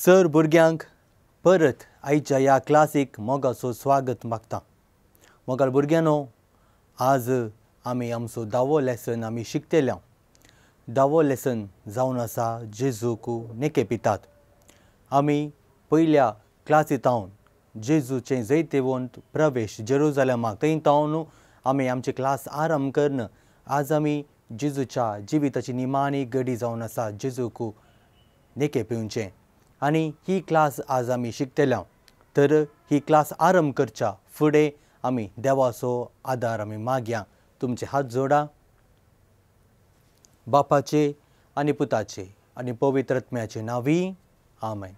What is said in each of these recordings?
Sir भुरग्यांक परत आयच्या ह्या क्लासीक मोगाचो स्वागत मागता। मोगाल भुरग्यांनो, आज आमी आमचो धावो लेसन आमी शिकतले। धावो लेसन जावन आसा जेजूक नेके पितात। आमी पयल्या क्लासींत जेजूचें जैतिवंत प्रवेश जेरुजलेमाक थंय तावन आमी आमची क्लास आरंभ करून आज आमी जेजूच्या जिविताची निमाणी घडी जावन आसा जेजूक नेके पिवचें आनी ही क्लास आज आमी शिकतले। तर ही क्लास आरंभ करच्या फुडें आमी देवाचो आदार आमी मागया। तुमचे हात जोडा। बापाचे आनी पुताचे आनी पवित्र आत्म्याचे नांवी आमेन।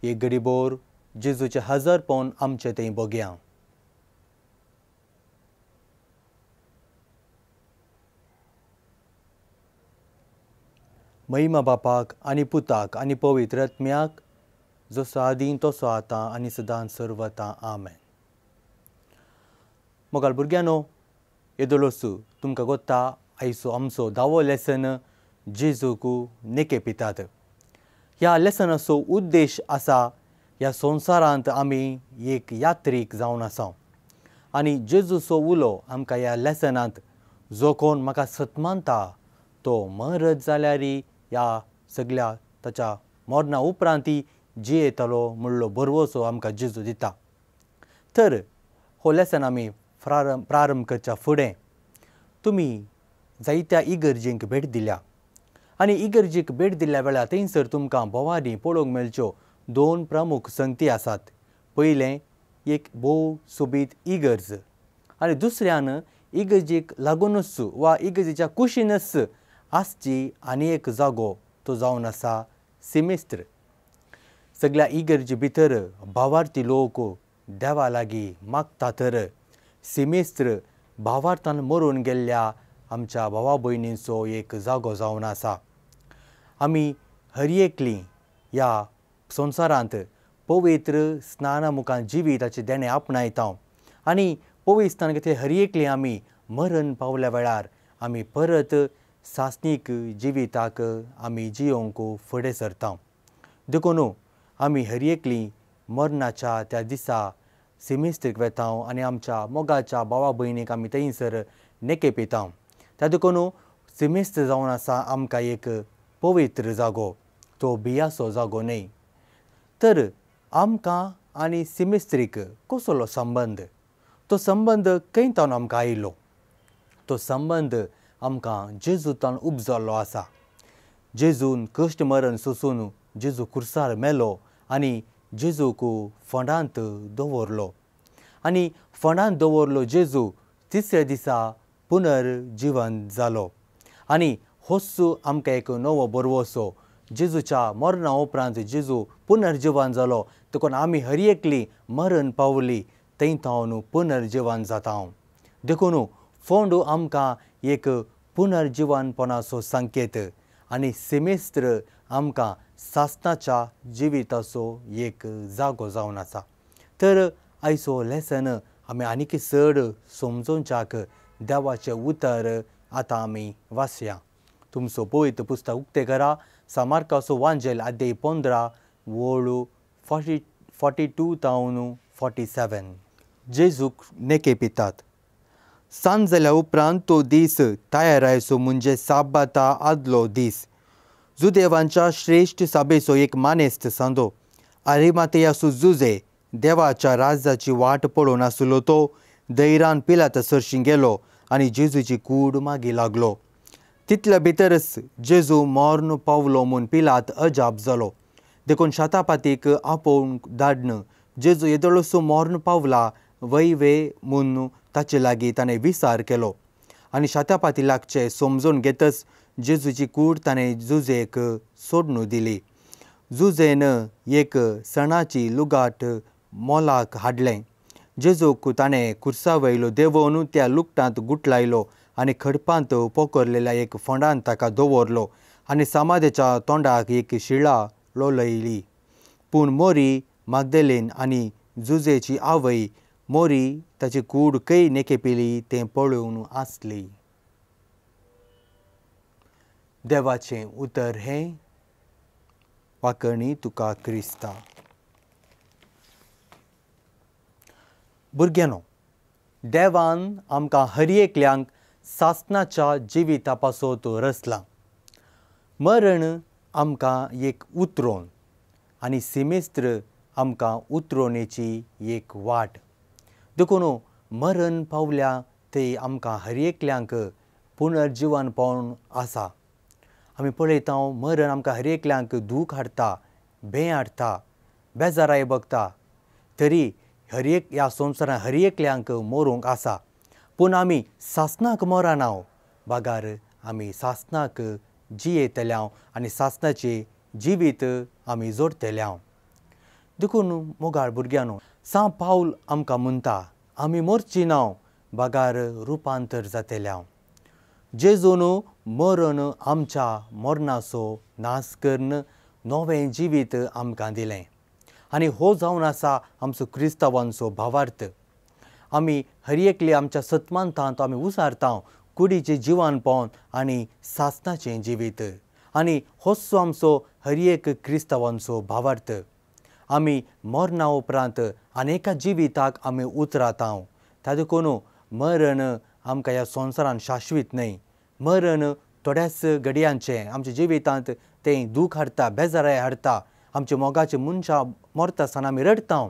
एक घडी बोर जेजूचे हजर पवन आमचे थंय बघया। महिमा बापाक आनी पुताक आनी पवित्र आत्म्याक, जसो आदीं तसो आतां आनी सदां सर्वता आमेन। मोगाल भुरग्यांनो, येदोळोस तुमकां गोत्ता आयचो आमचो धावो लेसन जेजूक नेके पितात। ह्या लेसनाचो उद्देश आसा ह्या संवसारांत आमी एक यात्रीक जावन आसा आनी जेजूचो उलो आमकां ह्या लेसनांत जो कोण म्हाका सतमानता तो मरत जाल्यार ह्या सगळ्या ताच्या मरणा उपरांत जियेतलो म्हणलो भरवसो आमकां जेजू दिता। तर हो लेसन आमी प्रारंभ करच्या फुडें तुमी जायत्या इगर्जींक भेट दिल्या आनी इगर्जीक भेट दिल्ल्या वेळार थंयसर तुमकां भोंवारी पळोवंक मेळच्यो दोन प्रमुख संगती आसात। पयलें एक भोव सोबीत इगर्ज आनी दुसऱ्यान इगर्जीक लागुनूच वा इगर्जेच्या कुशीनच आसची आनी एक जागो तो जावन आसा सिमेस्त्र। सगळ्या इगर्जी भितर भावार्थी लोक देवा लागीं मागता, तर सिमेस्त्र भावार्थान मरून गेल्ल्या आमच्या भावा भयणींचो एक जागो जावन आसा। आमी हर एकली ह्या संवसारांत पवित्र स्नाना मुखार जिविताचें देणें आपणायता आनी पवित्र स्नान घेतले हर एकली आमी मरण पावल्या वेळार आमी परत सासणीक जिविताक आमी जियोवंक फुडें सरता। देखून आमी हर एकली मरणाच्या त्या दिसा सिमेस्त्रीक वेता आनी आमच्या मोगाच्या भावा भयणीक आमी थंयसर नेके पिता। त्या देखून सिमेस्त्र जावन आसा आमकां एक पवित्र जागो, तो बियाचो जागो न्हय। तर आमकां आनी सिमेस्त्रीक कसलो संबंद, तो संबंद खंय तावन आमकां आयलो? तो संबंद आमकां जेजूतान उपजल्लो आसा। जेजून कश्ट मरण सोसून जेजू खुर्सार मेलो आनी जेजूक फोंडांत दवरलो आनी फोंडांत दवरलो जेजू तिसऱ्या दिसा पुनर्जिवन जालो आनी होच आमकां एक नवो भरवसो। जेजूच्या मरणा उपरांत जेजू पुनर्जिवन जालो देखून आमी हर एकली मरण पावली थंय तावन पुनर्जिवन जाता। देखून फोंड आमकां एक पुनर्जिवनपणाचो संकेत आनी सिमेस्त्र आमकां सासणाच्या जिविताचो एक जागो जावन आसा। तर आयचो लेसन आमी आनीक चड समजोवच्याक देवाचें उतर आतां आमी वाचया। तुमचो पवित्र पुस्तक उक्तें करा। सामार्काचो वांजेल अध्याय 15 वळ 42 तावन 47। जेजूक नेके पितात। सांज जाल्या उपरांत तो दीस तयारायचो म्हणजे साबाता आदलो दीस। जुदेवांच्या श्रेश्ठ सभेचो एक मानेस्त सांदो आरिमातेयासू जुजे देवाच्या राज्याची वाट पळोवन आसलो तो धैरान पिलाता सरशीं गेलो आनी जेजूची कूड मागी लागलो। तितल्या भितरच जेजू मर्ण पावलो म्हूण पिलात अजाप जालो। देखून शातापातीक आपोवंक धाडन जेजू येदोळसो मर्ण पावला वय वे म्हूण ताचे लागीं ताणें विचार केलो आनी शातापाती लागचे समजून घेतच जेजूची कूड ताणें जुजेक सोडून दिली। जुजेन एक सणाची लुगाट मोलाक हाडलें। जेजूक ताणें खुर्सा वयलो देंवोवन त्या लुगटांत गुटलायलो आनी खडपांत पोखरलेल्या एक फोंडांत ताका दवरलो आनी समाधेच्या तोंडाक एक शिळा लोलयली। पूण मोरी मागदेलीन आनी जुजेची आवय मोरी ताची कूड खंय नेके पिली तें पळोवन आसली। देवाचें उतर हें पाकणी तुका क्रिस्ता। भुरग्यांनो, देवान आमकां हर एकल्यांक सासणाच्या जिविता पासत रचलां। मरण आमकां एक उतरोन आनी सिमेस्त्र आमकां उतरोवणेची एक वाट। देखून मरण पावल्या ते आमकां हर एकल्यांक पुनर्जिवन पावन आसा। आमी पळयता मरण आमकां हर एकल्यांक दूख हाडटा, भंय हाडटा, बेजाराय बगता, तरी हर एक ह्या संवसारांत हर एकल्यांक मरूंक आसा। पूण आमी सासणाक मरना, बगार आमी सासणाक जियेतले आनी सासणाचें जिवीत आमी जोडटले। देखून मोगाळ भुरग्यांनो, सांत पावल आमकां म्हणटा आमी मरची ना बगार रुपांतर जातले। जेजून मरण आमच्या मरणाचो नाश करून नवें जिवीत आमकां दिलें आनी हो जावन आसा आमचो क्रिस्तांवांचो भावार्थ। आमी हर एकले आमच्या सतमानतांत आमी उसारता कुडीचें जिवन पावन आनी सासणाचें जिवीत, आनी होच आमचो हर एक क्रिस्तांवांचो भावार्थ। आमी मरणा उपरांत अनेका जिविताक आमी उतराता। ता देखून मरण आमकां ह्या संवसारान शाश्वत न्हय। मरण थोड्याच घडयांचें आमच्या जिवितांत तें दूख हाडटा, बेजाराय हाडटा। आमच्या मोगाचे मनशां मरता आसतना आमी रडटा,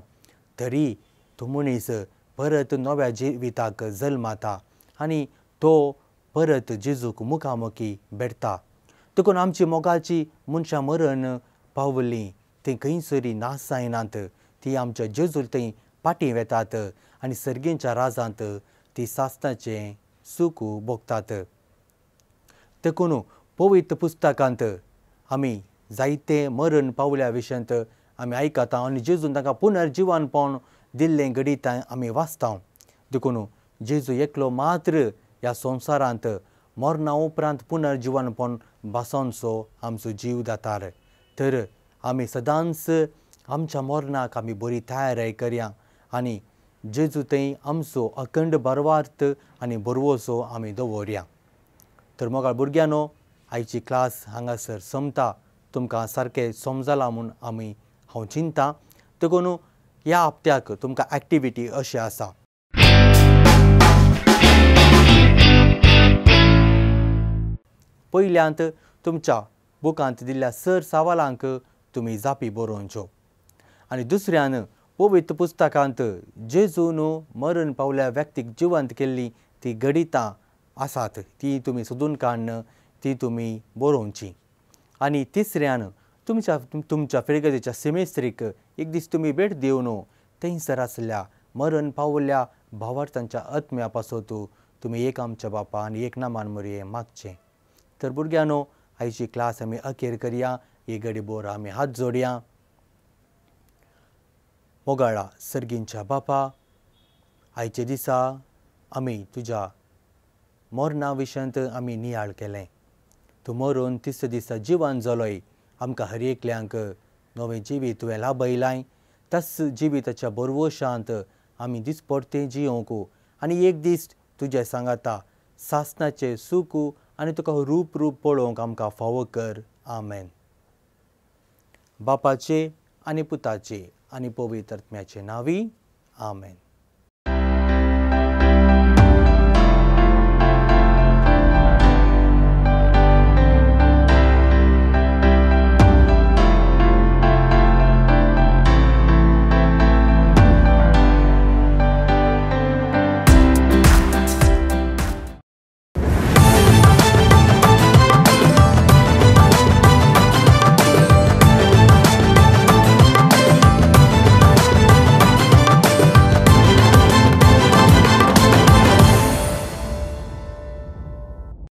तरी तो मनीस परत नव्या जिविताक जल्माता आनी तो परत जेजूक मुखामुखी भेटता। देखून आमची मोगाची मनशां मरण पावलीं तीं खंयसरी नाश जायनात, ती आमच्या जेजूल थंय फाटीं वेतात आनी सर्गींच्या राजांत ती सासणाचें सूख भोगतात। देखून पवित्र पुस्तकांत आमी जायते मरण पावल्या विशयांत आमी आयकता आनी जेजून तांकां पुनर्जिवन पावन दिल्लें घडितां आमी वाचता। देखून जेजू एकलो मात्र ह्या संवसारांत मरणा उपरांत पुनर्जिवन पावन भासोनचो आमचो जीव दातार। तर आमी सदांच आमच्या मरणाक आमी बरी तयारी करया आनी जेजू थंय आमचो अखंड बरवार्थ आनी बरवसो आमी दवरया। तर मोगाळ भुरग्यांनो, आयची क्लास हांगासर सोंपता। तुमकां सारकें समजलां म्हूण आमी हांव चिंता। देखून ह्या हप्त्याक तुमकां एक्टिविटी अशी आसा। पयल्यांत तुमच्या बुकांत दिल्ल्या सर सवालांक तुमी जापी बरोवच्यो आनी दुसऱ्यान पवित्र पुस्तकांत जेजून मरण पावल्या व्यक्तीक जिवंत केल्ली ती घडितां आसात ती तुमी सोदून काडून ती तुमी बरोवची। आनी तिसऱ्यान तुमच्या तुमच्या फिरगजेच्या सेमेस्त्रीक एक दीस तुमी भेट दिवन थंयसर आसल्या मरण पावल्या भावार्थांच्या आत्म्या पासत तुमी एक आमच्या बापा आनी एक नामान मोरये मागचें। तर भुरग्यांनो, आयची क्लास आमी अखेर करया। ही घडी बोर आमी हात जोडया। मोगाळा सर्गींच्या बापा, आयचे दिसा आमी तुज्या मरणा विशयांत आमी नियाळ केलें। तूं मरून तिसऱ्या दिसा जिवन जालोय, आमकां हर एकल्यांक नवें जिवीत तुवें लाभयलाय। त्याच जिविताच्या बरवशांत आमी दिसपडतें जियोवंक आनी एक दीस तुजें सांगाता सासणाचें सूख आनी तुका रूप रूप पळोवंक आमकां फावो कर। आमेन। बापाचे आनी पुताचे आनी पवित्र आत्म्याचे नांवी आमेन।